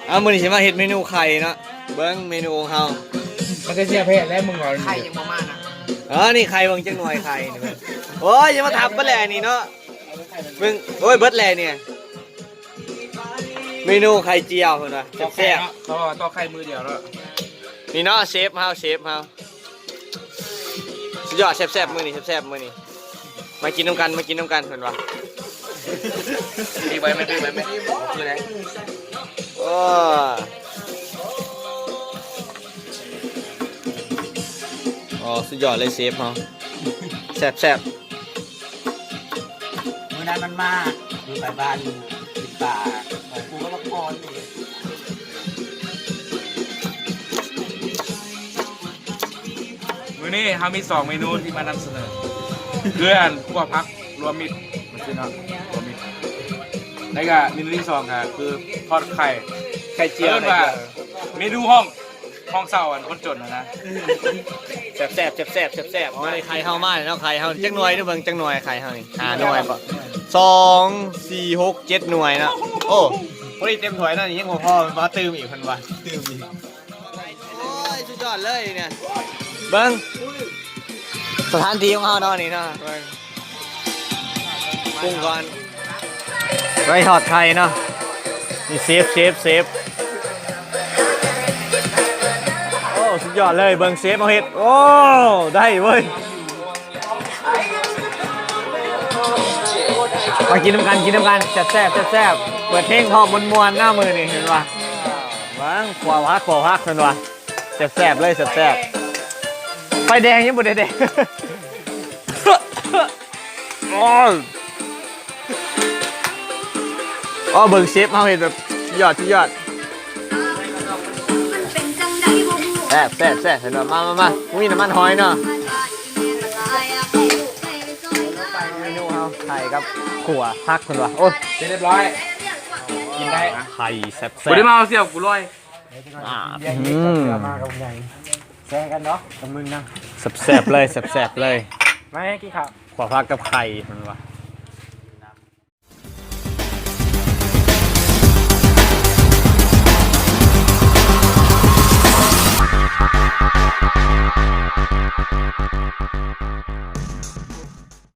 ເອົາ ມື້ນີ້ຊິມາເຮັດເມນູໄຂ່ເນາະ ເບິ່ງເມນູຂອງເຮົາ. ມັນຈະເສຍແພ້ແລ້ວ ມຶງເອົາ ໄຂ່ຍັງບໍ່ມານະ. ເອີ ນີ້ໄຂ່ເບິ່ງຈັກໜ່ວຍ ໄຂ່ນີ້ເບິ່ງ. ໂອ້ຍ ຢ່າມາທັບເບິດແຫຼະນີ້ເນາະ ເບິ່ງ. ໂອ້ຍ ເບິດແຫຼະນີ້ ເມນູໄຂ່ຈຽວເພິ່ນວ່າ ແຊບໆ ຕໍ່ ຕໍ່ໄຂ່ມື້ດຽວເນາະ. ນີ້ເນາະ ເຊຟເຮົາ ເຊຟເຮົາ ສຸດຍອດ ແຊບໆ ມື້ນີ້ ແຊບໆ ມື້ນີ້. ມາກິນນຳກັນ ມາກິນນຳກັນເພິ່ນວ່າ. ປີກໄວ້ແມ່ ປີກໄວ້ແມ່ ຄືແລ້ວ. ໂອ້ ໂອ້ ສຸດຍອດເລີຍເຊຟເຮົາ ແຊບໆ. ມື້ນັ້ນມັນມາ ຢູ່ໄປບ້ານກິນປາ ເອີ ກູກໍມາກ່ອນ. ມື້ນີ້ເຮົາມີສອງເມນູທີ່ມານຳສະເໜີ ຄືອັນຂົ້ວຜັກລວມມິດ ຈັ່ງຊີ້ເນາະ ລວມມິດ. ແລ້ວກະເມນູທີສອງກະຄືທອດໄຂ່ ໄຂ່ຈຽວ ເອີ້ນວ່າເມນູຫ້ອງ ຫ້ອງເຊົ່າອັນຄົນຈົນຫັ້ນນະ. ແຊບໆ ແຊບໆ ແຊບໆ. ມື້ນີ້ໄຂ່ເຮົາມາແລ້ວເນາະ ໄຂ່ເຮົາຈັກໜ່ວຍດູ ເບິ່ງຈັກໜ່ວຍໄຂ່ເຮົານີ້ ຫ້າໜ່ວຍບໍ? ສອງ ສີ່ ຫົກ ເຈັດໜ່ວຍເນາະ. ໂອ້ ພໍດີເຕັມຖ້ວຍເນາະ ນີ້ຍັງບໍ່ພໍ ມາຕື່ມອີກເພິ່ນວ່າ ຕື່ມອີກ. ໂອ້ຍ ສຸດຍອດເລີຍນີ້ ເບິ່ງສະຖານທີ່ຂອງເຮົາເນາະນີ້ເນາະ ເບິ່ງ ປຸງກ່ອນ ໄວ້ທອດໄຂ່ເນາະ. ນີ້ເຊຟ ເຊຟ ເຊຟ. ໂອ້ ສຸດຍອດເລີຍ ເບິ່ງເຊຟເຮົາເຮັດ. ໂອ້ ໄດ້ເວີຍ. ມາກິນນຳກັນ ກິນນຳກັນ ແຊບໆ ແຊບໆ. ເປີດເພງພ້ອມມ່ວນໆ ເນາະມື້ນີ້ ເຫັນບໍ່? ຫວ່າງ ຂົ້ວຜັກ ຂົ້ວຜັກ ເຫັນບໍ່? ແຊບໆ ເລີຍ ແຊບໆ. ໄຟແດງຍັງບໍ່ໄດ້ແດງ. ໂອ້ຍ ອໍ ເບິ່ງເຊຟເຮົາເຮັດແບບສຸດຍອດ ສຸດຍອດ. ແຊບ ແຊບ ແຊບ ເຫັນບໍ່? ມາ ມາ ມາ ມີນ້ຳມັນຫອຍເນາະ. ເມນູເຮົາ ໄຂ່ກັບຂົ້ວຜັກເພິ່ນວ່າ. ໂອ້ຍ ເສັດຮຽບຮ້ອຍ ກິນໄດ້ ໄຂ່ແຊບໆ. ບໍ່ໄດ້ມາເອົາສ່ຽວກູລອຍ. ອືມ ມາກັບໃຫຍ່ ແຊກັນເນາະ ກັບມຶງນຳ. ແຊບໆ ເລີຍ ແຊບໆ ເລີຍ. ມາກິນເຂົ້າ ຂົ້ວຜັກກັບໄຂ່ເພິ່ນວ່າ.